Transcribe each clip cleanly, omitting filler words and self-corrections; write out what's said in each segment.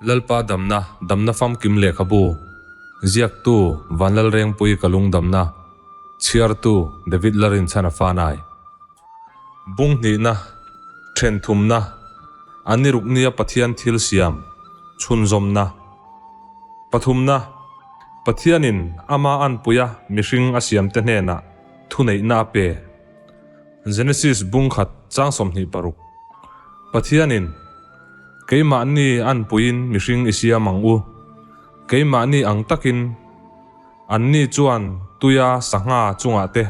Lalpa damna, damna famkim lehkhabu, ziaktu Vanlalrengpui ka lungdamna, chhiartu David Larinchhana Fanai. Bung hnihna, then thumna, a ni ruknia Pathian thil siam, chhunzawmna. Pathumna, Pathianin ama anpuia mihring a siamte hnenah thuneihna a pe. Genesis bung khat chang 26. Pathianin, Keimahni anpuiin mihring i siam ang u. Keimahni ang takin anni chuan tuia sangha chungah te,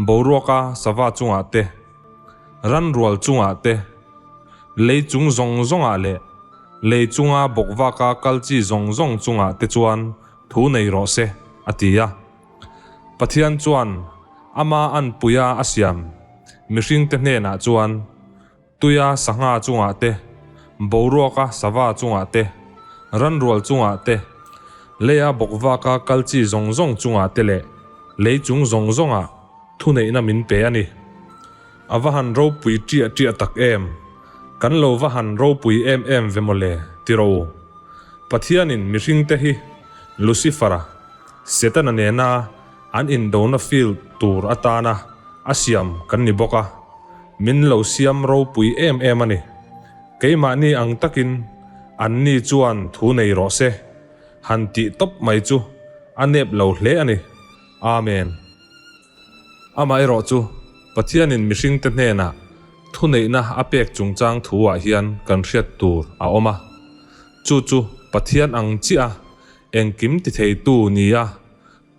boruaka sava chungah te, ranrual chungah te, lei chung zawng zawngah leh lei chunga bawkvaka kal chi zawng zawng chungah te chuan thu nei rawh se, a ti a. Pathian chuan ama anpuia a siam mihringte hnenah chuan tuia sangha chungah te, boruaka sava chungah te, ranrual chungah te, leia bawkvaka kal chi zawng zawng chungah te leh lei chung zawng zawngah thuneihna min pe a ni. A va han ropui ṭiah ṭiah tak em! Kan lo va han ropui em em ve mawle, tiro. Pathianin mihringte hi Lucifer-a, Setana nena an indona field tur atana a siam kan ni bawk a, min lo siam ropui em em a ni. Keimahni ang takin anni chuan thu nei rawh se, han tih tawp mai chu a nep lo hle a ni. Amen. Amaherawh chu, Pathianin mihringte hnenah thuneihna a pek chungchang thu-ah hian kan hriat tur a awm a. Chu chu Pathian ang chiah a Engkim ti theitu nia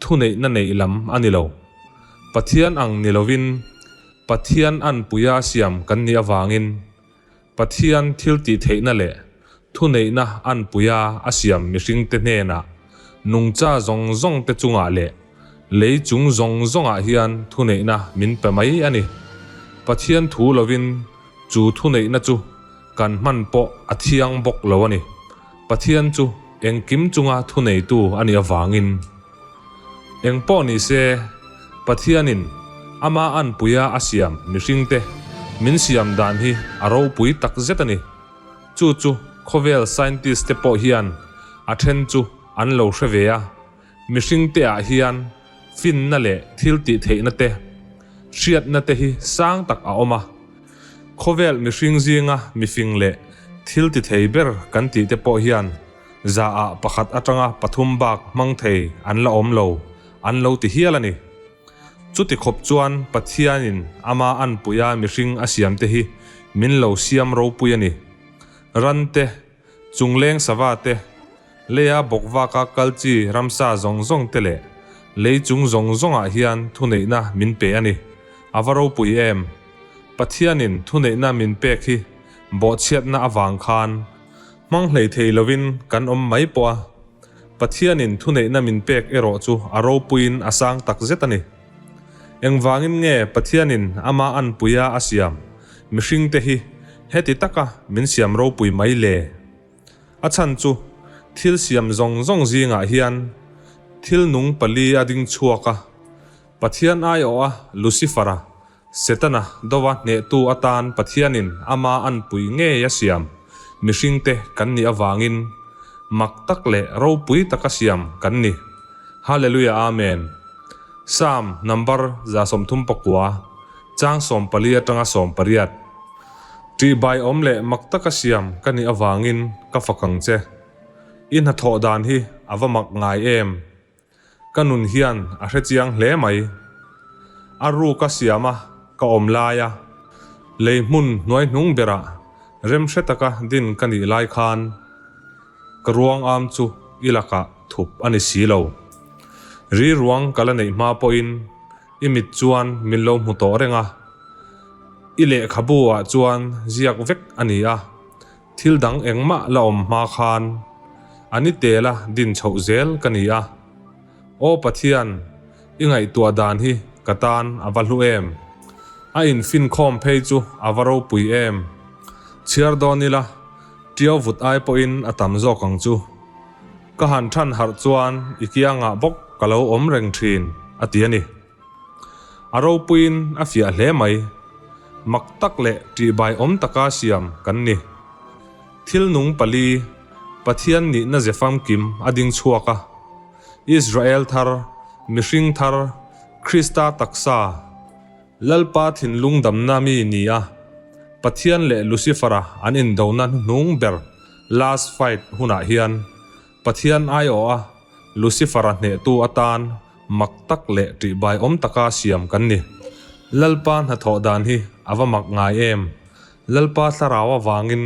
thuneihna neih lam a ni lo. Pathian ang ni lovin, Pathian anpuia siam kan nih avangin, Pathian thil tih theihna leh thuneihna anpuia a siam mihringte hnenah nungcha zawng zawngte chungah leh lei chung zawng zawngah hian thuneihna min pe mai a ni. Pathian thu lovin chu thuneihna chu kan hman pawh a thiang bawk lo a ni. Pathian chu engkim chunga thuneitu a nih avangin. Eng pawh ni se, Pathianin ama anpuia a siam mihringte min siam dan hi a ropui tak zet a ni. Chu chu khawvel scientist te pawh hian a then chu an lo hre ve a, mihringte ah hian finna leh thil tih theihna te, hriatna te hi sang tak a awm a. Khawvel mihring zinga mifing leh thil ti thei ber kan tih te pawh hian zaah pakhat atanga pathum bak hmang thei an la awm lo an lo ti hial a ni. Chuti khawp chuan Pathianin ama anpuia mihring a siam te hi min lo siam ropui a ni. Ran te, chungleng sava te, leia bawkvaka kal chi ramsa zawng zawng te leh lei chung zawng zawngah hian thuneihna min pe a ni. A va ropui em! Pathianin thuneihna min pek hi bawhchhiatna avang khan hmang hlei thei lovin kan awm mai pawh a, Pathianin thuneihna min pek erawh chu a ropuiin a sang tak zet a ni. Engvangin nge Pathianin ama anpuia a siam mihringte hi heti taka min siam ropui mai le? A chhan chu thil siam zawng zawng zingah hian thil nung pali a ding chhuak a, Pathian aiawha Lucifer-a, Setana, dova hnehtu atan Pathianin ama anpui ngei a siam mihringte kan nih avangin mak tak leh ropui taka siam kan ni. Hallelujah Amen. Psalm number 39, chang 14 atanga 18. Ṭihbai awm leh mak taka siam ka nih avangin ka fak ang che. I hnathawh dan hi a va mak ngai em? Ka nun hian a hre chiang hle mai. A ruka siama ka awm laia lei hmun hnuai hnung berah rem hre taka din ka nih lai khan ka ruang am chu i lakah thup a ni si lo. Ri ruang ka la neih hma pawhin i mit chuan min lo hmu tawh reng a. I lehkhabu ah chuan ziak vek a ni a. Thil dang engmah la awm hma khan a ni tela din chhoh zel ka ni a. Aw Pathian, i ngaihtuah dan hi ka tan a va hlu em! A infinkhawm phei chu a va ropui em! Chhiar dawn ila, ṭiau vut ai pawhin a tam zawk ang chu. Ka han ṭhan harh chuan i kiangah bawk ka lo awm reng ṭhin, a ti a ni. A ropuiin a fiah hle mai. Mak tak leh ṭihbai awm taka siam kan ni. Thil nung pali, Pathian nihna ze famkim a ding chhuak a. Israel thar, mihring thar, Krista taksa, Lalpa thinlung damna mi ni a, Pathian leh Lucifer-a an indona hnuhnung ber last fight hunah hian Pathian aiawha Lucifer-a hnehtu atan mak tak leh ṭihbaiawm taka siam kan ni. Lalpa hnathawh dan hi a va mak ngai em! Lalpa thlarau avangin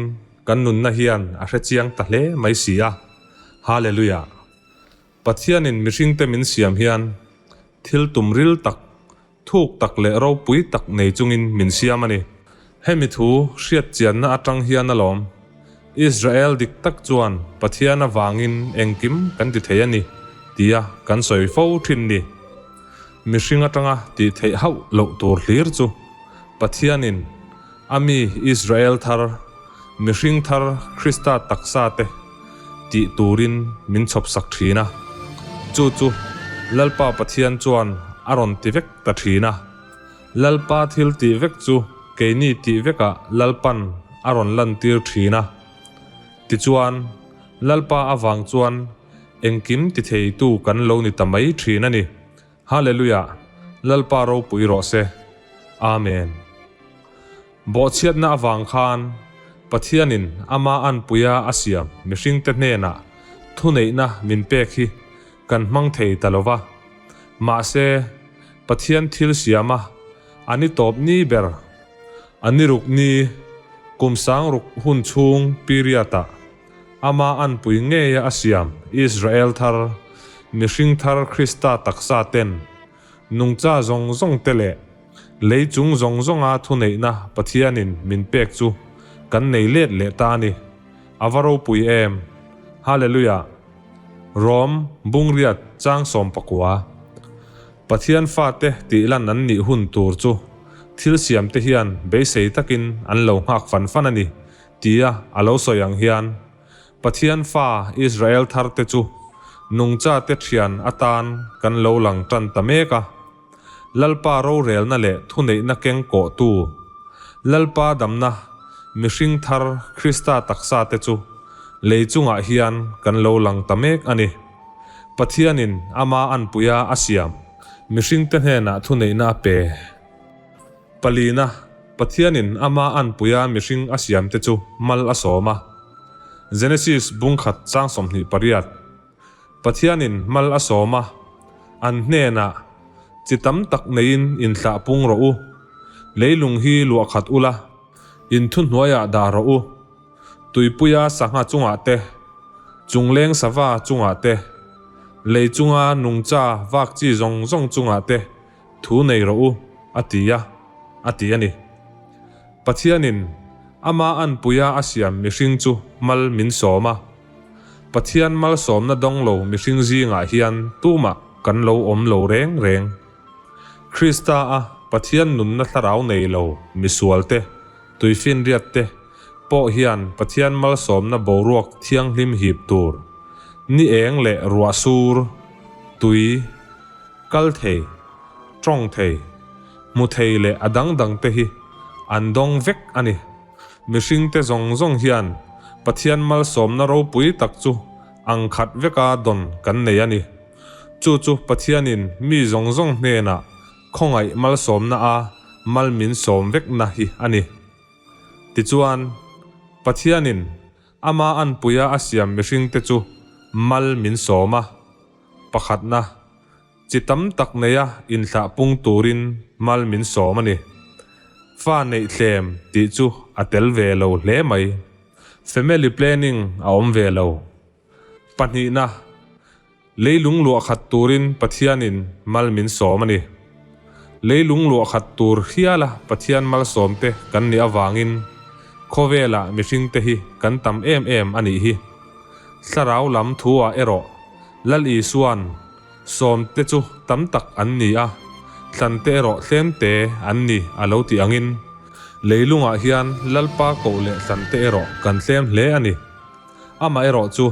kan nunna hian a hrechiang ta hle mai si a. Hallelujah! Pathianin mihringte min siam hian thil tum ril tak, thuk tak leh ropui tak nei chungin min siam a ni. Hemi thu hriat chianna atang hian alawm, Israel dik tak chuan Pathian avangin engkim kan ti thei a ni tia kan sawi fo thin ni. Mihring atanga tih theih hauh loh tur hlir chu Pathianin a mi Israel thar, mihring thar Krista taksa te tih turin min chhawpsak thin a. Chu chu Lalpa Pathian chuan a rawn ti vek ta thin a. Lalpa thil tih vek chu keini tih vekah Lalpan a rawn lantir thin a. Tichuan, Lalpa avang chuan engkim ti theitu kan lo ni ta mai thin a ni. Hallelujah! Lalpa ropui rawh se. Amen. Bawhchhiatna avang khan Pathianin ama anpuia a siam mihringte hnenah thuneihna min pek hi kan hmang thei ta lo va. Mahse, Pathian thil siama a ni tawp ni ber, a ni ruk ni, kum sang ruk hun chhung period-ah ama anpui ngeia a siam Israel thar, mihring thar Krista taksa ten Nungcha zawng zawng te leh lei chung zawng zawnga thuneihna Pathianin min pek chu kan nei let leh ta a ni. A va ropui em! Hallelujah! Rom, Bungriat, Chang 14. Pathian fate tih lan an nih hun tur chu thil siamte hian beisei takin an lo nghak fan fan a ni, tia a lo sawi ang hian Pathian fa Israel tharte chu nungchate thian atan kan lo lang tan ta mek a. Lalpa rorelna leh thuneihna keng kawhtu, Lalpa damna mihring thar Krista taksate chu lei chungah hian kan lo lang ta mek a ni. Pathianin ama anpuia a siam mihringte hnenah thuneihna a pe. Palina, Pathianin ama anpuia mihring a siamte chu mal a sawm a. Genesis bung khat chang 28, Pathianin mal a sawm a, an hnenah, Chi tam tak neiin inthlah pung rawh u, leilung hi luah khat ula, in thuhnuaiah dah rawh u, tuipuia sangha chungah te, chungleng sava chungah te, lei chunga nungcha vak chi zawng zawng chungah te, Thu nei rawh u, a ti a, a ti a ni. Pathianin ama anpuia a siam mihring chu mal min sawm a. Pathian malsawmna dawng lo mihring zingah hian tumah kan lo awm lo reng reng. Krista a Pathian nunna thlarau nei lo misualte, tuifinriatte pawh hian Pathian malsawmna boruak thianghlim hip tur, ni eng leh ruah sur, tui, Kal thei, tawng thei, hmu thei leh a dang dang te hi an dawng vek a ni. Mihring te zawng zawng hian Pathian malsawmna ropui tak chu ang khat veka dawn kan nei a ni. Chu chu Pathianin mi zawng zawng hnenah khawngaih malsawmna a mal min sawm vekna hi a ni. Tichuan, Pathianin ama anpuia a siam mihring te chu mal min sawm a. Pakhatna, chi tam tak neia inthlah pung turin mal min sawm a ni. Fa neih thlem tih chu a tel ve lo hle mai. Family planning a awm ve lo. Pahnihna, leilung luah khat turin Pathianin mal min sawm a ni. Leilung luah khat tur hiala Pathian malsawmte kan nih avangin khawvelah mihringte hi kan tam em em a nih hi. Thlarau lam thu-ah erawh Lal Isua'n sawmte chu tam tak an ni a, tlante erawh tlemte an ni a lo tih angin, leilungah hian Lalpa koh leh tlante erawh kan tlem hle a ni. Amaherawh chu,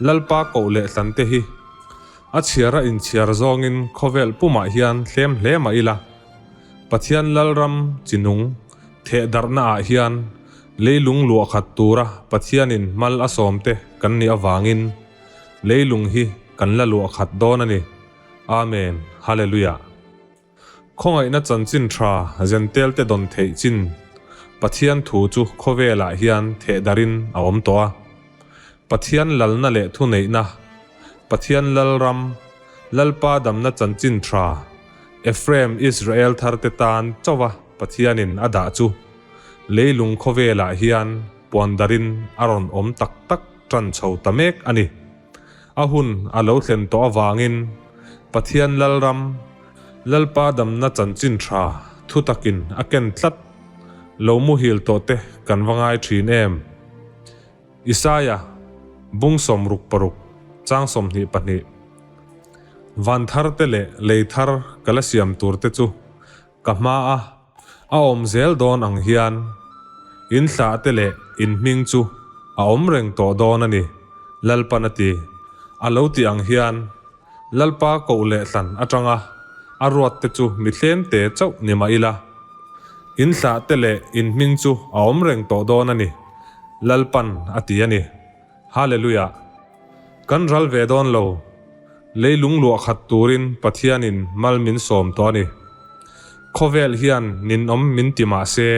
Lalpa koh leh tlante hi a chhiara inchhiar zawngin khawvel pumah hian tlem hle mah ila, Pathian Lalram chi nung thehdarhnaah hian. Leilung luah khat tura Pathianin mal a sawmte kan nih avangin leilung hi kan la luah khat dawn a ni. Amen. Hallelujah. Khawngaihna chanchin tha Zentelte dawn theih chin Pathian thu chu khawvelah hian thehdarhin a awm tawh a. Pathian lalna leh thuneihna, Pathian Lalram, Lalpa damna chanchin tha Ephraim Israel tharte tan chauha Pathianin a dah chu leilung khawvelah hian puandarin a rawn awm tak tak tan chho ta mek a ni. A hun a lo thlen tawh avangin Pathian Lalram, Lalpa damna chanchin tha thutakin a ken tlat lo muhil tawh te kan va ngai thin em? Isaia, bung 66, chang 22. Van thar te leh lei thar ka la siam tur te chu ka hma a a awm zel dawn ang hian in thlah te leh in hming chu a awm reng tawh dawn a ni, Lalpan a ti. A lo tih ang hian Lalpa koh leh thlan atanga a ruat te chu mi thlem te chauh ni mah ila, in thlah te leh in hming chu a awm reng tawh dawn a ni, Lalpan a ti a ni. Hallelujah! Kan ral ve dawn lo. Leilung luah khat turin Pathianin mal min sawm tawh a ni. Khawvel hian ninawm min ti mah se,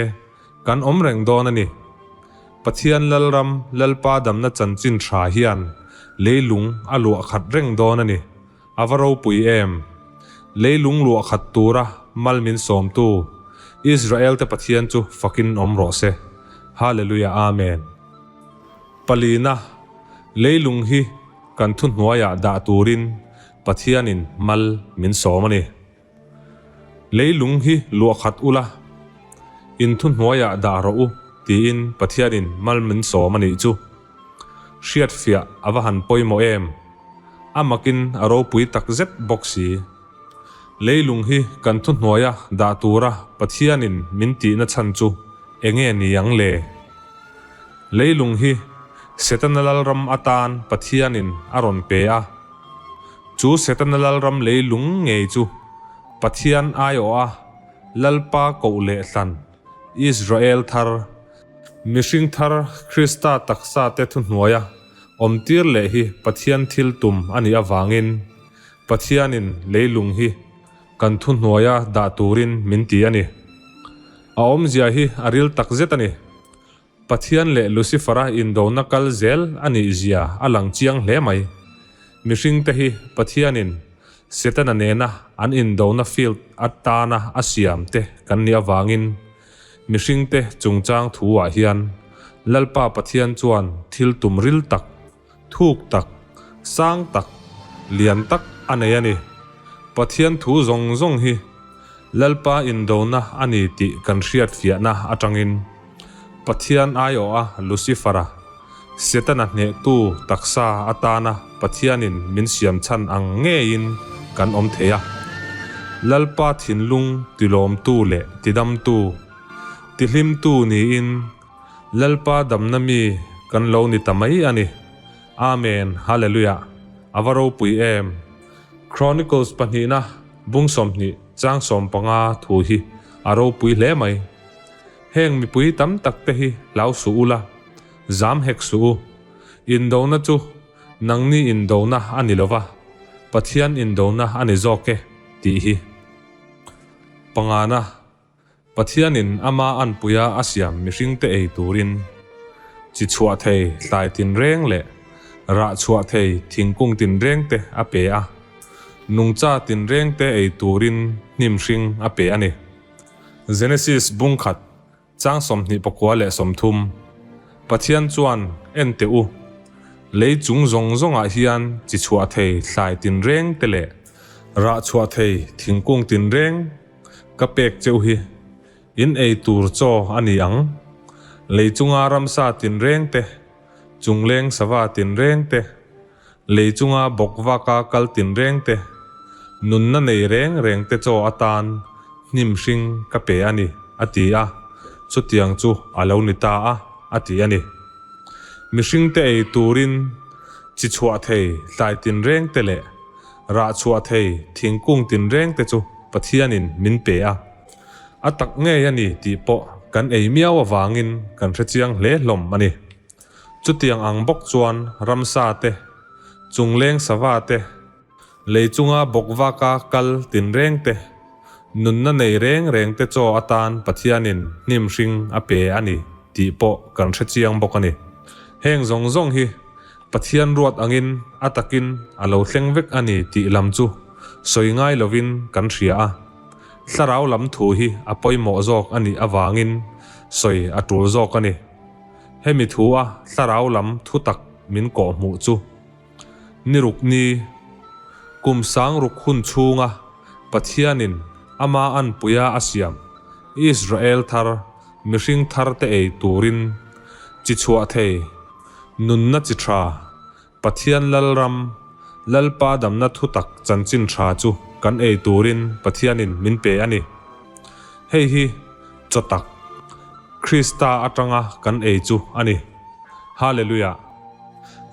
kan awm reng dawn a ni. Pathian Lalram, Lalpa damna chanchin tha hian leilung a luah khat reng dawn a ni. A va ropui em! Leilung luah khat tura mal min sawmtu Israel-te Pathian chu fakin awm rawh se. Hallelujah Amen. Palina, leilung hi kan thuhnuaiah dah turin Pathianin mal min sawm a ni. Leilung hi luah khat ula, in thuhnuaiah dah rawh u tiin Pathianin mal min sawm a nih chu. Hriatfiah a va han pawimawh em! A makin a ropui tak zet bawk si. Leilung hi kan thuhnuaia dah tura Pathianin min tihna chhan chu enge ni ang le? Leilung hi Setana Lalram atan Pathianin a rawn pe a. Chu Setana Lalram leilung ngei chu Pathian aiawha Lalpa koh leh hlan Israel thar, mihring thar Krista taksa te thuhnuaia awmtir leh hi Pathian thil tum a nih avangin Pathianin leilung hi kan thuhnuaia dah turin min ti a ni. A awmzia hi a ril takzet a ni. Pathian leh Lucifer-a indona kal zel a nih zia a lang chiang hle mai. Mihringte hi Pathianin Setana nena an indona field atana a siam te kan nih avangin mihringte chungchang thu-ah hian Lalpa Pathian chuan thil tum ril tak, thuk tak, sang tak, lian tak a nei a ni. Pathian thu zawng zawng hi Lalpa indona a ni tih kan hriat fiahna atangin Pathian aiawha Lucifer-a, Setana hnehtu taksa atana Pathianin min siam chhan ang ngeiin kan awm thei a. Lalpa thinlung tilawmtu leh tidamtu, tihlimtu niin Lalpa damna mi kan lo ni ta mai a ni. Amen Hallelujah A va ropui em! Chronicles pahnihna bung 20 chang 15 thu hi a ropui hle mai. Heng mipui tam tak te hi hlau suh ula, zam hek suh u. Indona chu nangni indona a ni lova, Pathian indona a ni zawk e tih hi. Pangana. Pathianin ama anpuia a siam mihringte ei turin chi chhuah thei tlai tinreng leh rah chhuah thei thingkung tinrengte a pe a, nungcha tinrengte ei turin hnim hring a pe a ni. Genesis bung khat chang 24 leh 30, Pathian chuan, En teh u, lei chung zawng zawngah hian chi chhuah thei thlai tinrengte leh rah chhuah thei thingkung tinreng, Ka pek cheu hi in ei tur chaw a ni ang. Lei chunga ramsa tinreng te, chungleng sava tinreng te, lei chunga bawkvaka kal tinreng te, nunna nei reng reng te chaw atan hnim hring ka pe a ni, a ti a, chutiang chu a lo ni ta a, a ti a ni. Mihringte ei turin chi chhuah thei tlai tinreng te leh Rah chhuah thei thingkung tinreng te chu Pathianin min pe a. A tak ngei a ni tih pawh kan ei miau avangin kan hrechiang hle hlawm a ni. Chutiang ang bawk chuan ramsa te, chungleng sava te, Lei chunga bawkvaka kal tinreng te, nunna nei reng reng te chaw atan Pathianin hnim hring a pe a ni tih pawh kan hre chiang bawk a ni. Heng zawng zawng hi Pathian ruat angin a takin a lo thleng vek a ni tih lam chu sawi ngai lovin kan hria a. Thlarau lam thu hi a pawimawh zawk a nih avangin sawi a tul zawk a ni. Hemi thu a thlarau lam thu tak min kawhhmuh chu. Ni ruk ni, kum sang ruk hun chhunga Pathianin ama anpuia a siam Israel thar mihring tharte ei turin chi chhuah thei, nunna chi tha, Pathian Lalram, Lalpa damna thutak chanchin tha chu kan ei turin Pathianin min pe a ni. Hei hi chaw tak, Krista atanga kan ei chu a ni. Hallelujah!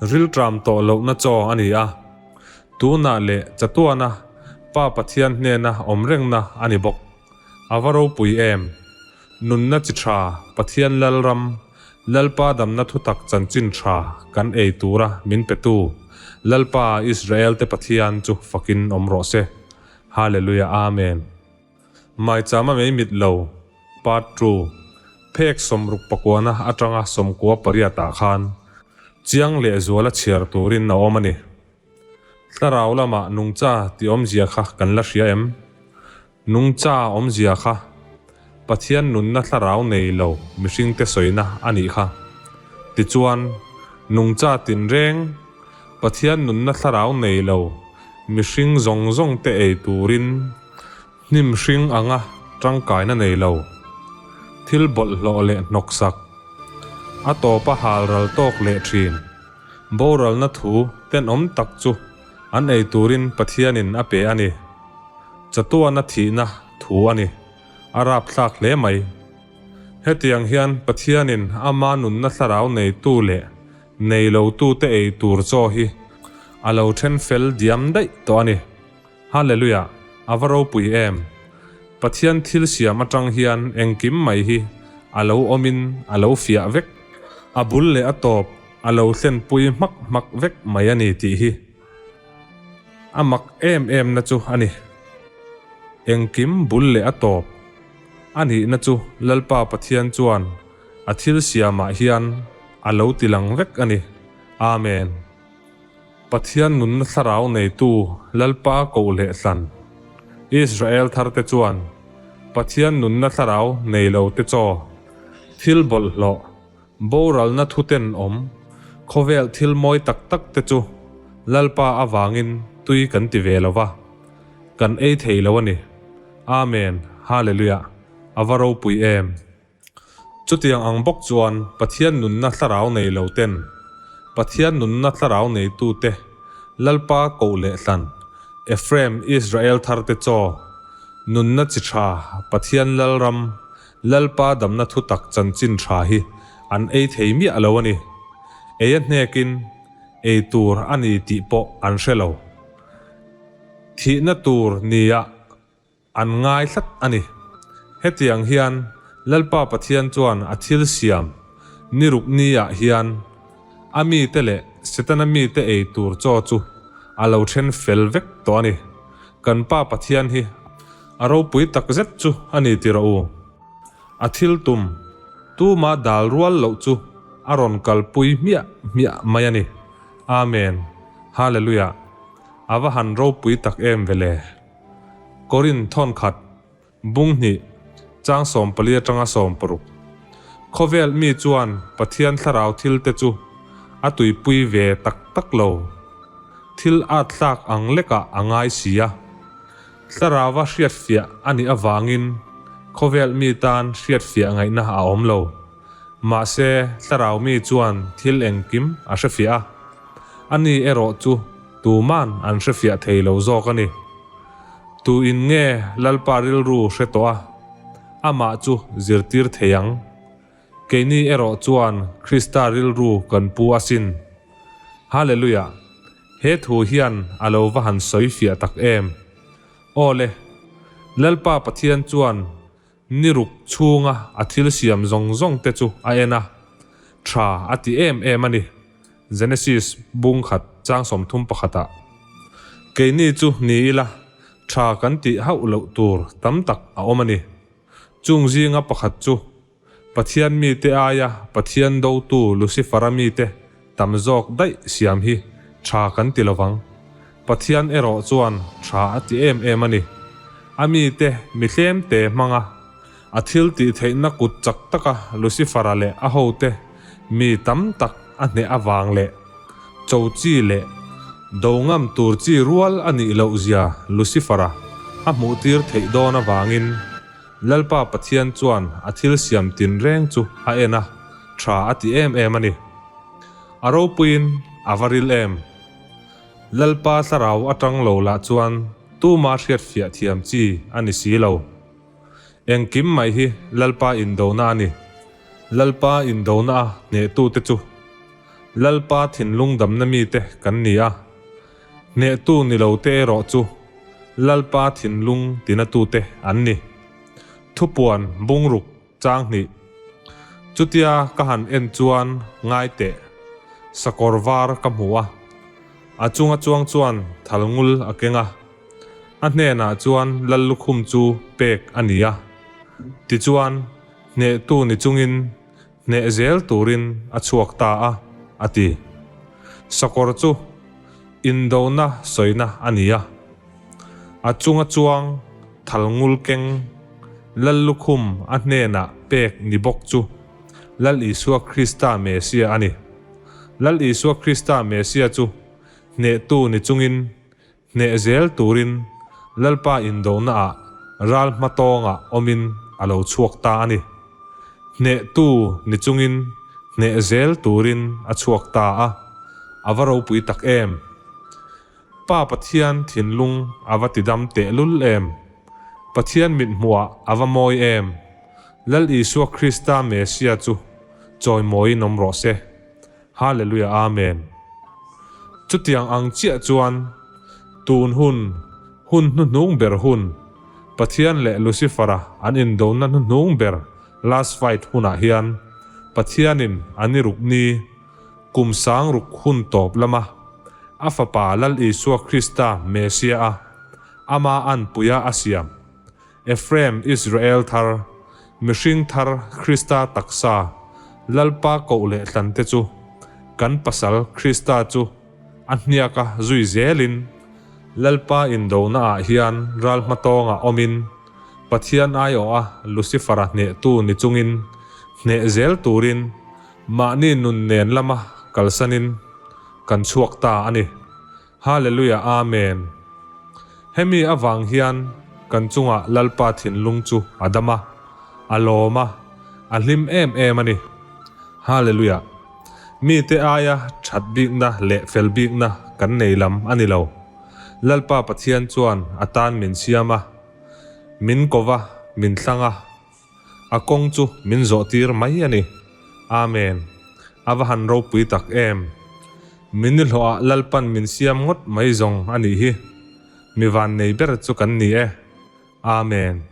Rilṭam tawh lohna chaw a ni a, tunah leh chatuana Pa Pathian hnena awm rengna a ni bawk. A va ropui em! Nunna chi ṭha, Pathian Lalram, Lalpa damna thutak chanchin ṭha kan ei tura min petu Lalpa Israelte Pathian chu fakin awm rawh se. Hallelujah Amen. Maichama mei mit lo, Part ii, Phek sawmruk pakuana atanga sawmkua pariatah khan chiang leh zuala chhiar turin a awm a ni. Thlarau lamah nungcha tih awmzia kha kan la hria em? Nungcha awmzia kha Pathian nunna thlarau nei lo mihringte sawina a nih kha. Tichuan, nungcha tinreng Pathian nunna thlarau nei lo mihring zawng zawngte ei turin Hnim hring anga tangkaina nei lo, thil bawlhhlawh leh hnawksak, a tawpa hal ral tawk leh thin, boralna thu tenawm tak chu an ei turin Pathianin a pe a ni. Chatuana thihna thu a ni. A rapthlak hle mai. Hetiang hian Pathianin ama nunna thlarau neitu leh nei lotute ei tur chaw hi a lo then fel diam daih tawh a ni. Hallelujah! A va ropui em! Pathian thil siam atang hian engkim mai hi a lo awmin a lo fiah vek. A bul leh a tawp a lo thlenpui hmak hmak vek mai a ni tih hi a mak em em na chu a ni. Engkim bul leh a tawp a nihna chu Lalpa Pathian chuan a thil siamah hian a lo tilang vek a ni. Amen. Pathian nunna thlarau neitu Lalpa koh leh hlan Israel tharte chuan Pathian nunna thlarau nei lo te chaw, thil bawlhhlawh, boralna thuten awm, khawvel thil mawi tak tak te chu Lalpa avangin tui kan ti ve lo va, kan ei thei lo a ni. Amen, Hallelujah, a va ropui em! Chutiang ang bawk chuan Pathian nunna thlarau nei lo ten Pathian nunna thlarau neitute Lalpa koh leh hlan Ephraim Israel tharte chaw nunna chi tha Pathian Lalram Lalpa damna thutak chanchin tha hi an ei thei miah lo a ni. Ei a hnekin ei tur a ni tih pawh an hre lo. Thihna tur nia An ngai tlat a ni. Hetiang hian Lalpa Pathian chuan a thil siam ni ruk ni ah hian a mite leh Setana mite ei tur chaw chu a lo then fel vek tawh a ni. Kan Pa Pathian hi a ropui tak zet chu a ni ti rawh u. A thil tum tuma dal rual loh chu a rawn kalpui hmiah hmiah mai a ni. Amen. Hallelujah. A va han ropui tak em vele. Korin thawn khat, bung hnih, chang 14 atanga 60. Khawvel mi chuan Pathian thlarau thil te chu a tuipui ve tak tak lo. Thil at tlak ang lekah a ngai si a. Thlarauva hriatfiah a nih avangin khawvel mi tan hriatfiah ngaihna a awm lo. Mahse, thlarau mi chuan thil engkim a hrefiah a. Ani erawh chu Tuman an hrefiah thei lo zawk a ni. Tu in nge Lalpa rilru hre tawh a, amah chu zirtir thei ang? Keini erawh chuan Krista rilru kan pu asin. Hallelujah! He thu hian a lo va han sawi fiah tak em! Aw le, Lalpa Pathian chuan. Ni ruk chhunga a thil siam zawng zawng te chu a en a, tha a ti em em a ni. Genesis bung khat chang 31 ah. Keini chu ni ila, tha kan tih hauh loh tur tam tak a awm a ni. Chung zinga pakhat chu Pathian mite aia Pathian dotu Lucifera mite tam zawk daih siam hi tha kan ti lovang. Pathian erawh chuan tha a ti em em a ni. A mite mi tlemte hmanga a thil tih theihna kut chak taka Lucifera leh a hote mi tam tak a hneh avang leh cho chi leh do ngam tur chi rual a nih loh zia Lucifera a hmuhtir theih dawn avangin Lalpa Pathian chuan a thil siam tinreng chu a en a, tha a ti em em a ni. A ropuiin a va ril em? Lalpa thlarau atang lo lah chuan tuma hriatfiah thiam chi a ni si lo. Engkim mai hi Lalpa indona a ni. Lalpa indona a hnehtute chu Lalpa thinlung damna mite kan ni a. Hnehtu ni lote erawh chu Lalpa thinlung tinatute an ni. Thupuan bungruk chang hnih. Chutia ka han en chuan ngai teh, sakawr var ka hmu a. A chunga chuang chuan thal ngul a keng a. A hnenah chuan Lal lukhum chu pek a ni a. Tichuan, hnehtu ni chungin hneh zel turin a chhuak ta a, a ti. Sakawr chu indona sawina a ni a. A chunga chuang thal ngul keng Lal lukhum a hnenah pek ni bawk chu Lal Isua Krista Mesia a ni. Lal Isua Krista Mesia chu hnehtu ni chungin hneh zel turin Lalpa indonaah ral hmatawngah awmin a lo chhuak ta a ni. Hnehtu ni chungin hneh zel turin a chhuak ta a, a va ropui tak em! Pa Pathian thinlung a va tidam tehlul em! Pathian mithmuhah a va mawi em! Lal Isua Krista Mesia chu chawimawiin awm rawh se. Hallelujah Amen. Chutiang ang chiah chuan tun hun, hun hnuhnung ber hun, Pathian leh Lucifera an indona hnuhnung ber last fight hunah hian Pathianin a ni ruk ni kum sang ruk hun tawp lama a fapa Lal Isua Krista Messiah a ama anpuia a siam Ephraim Israel thar, mihring thar Krista taksa, Lalpa koh leh tlante chu kan pasal Krista chu a hniaka zui zelin Lalpa indonaah hian ral hmatawngah awmin Pathian aiawha Lucifera hnehtu ni chungin hneh zel turin mahni nun nen lama kalsanin kan chhuak ta a ni. Hallelujah Amen. Hemi avang hian kan chungah Lalpa thinlung chu a dam a, a lawm a, a hlim em em a ni. Hallelujah. Mite aia that bikna leh fel bikna kan nei lam a ni lo. Lalpa Pathian chuan a tan min siam a, min ko va, min thlang a, A kawng chu min zawh tir mai a ni. Amen. A va han ropui tak em. Min ni hlawhah Lalpan min siam ngawt mai zawng a nih hi. Mi van nei ber chu kan ni e. Amen.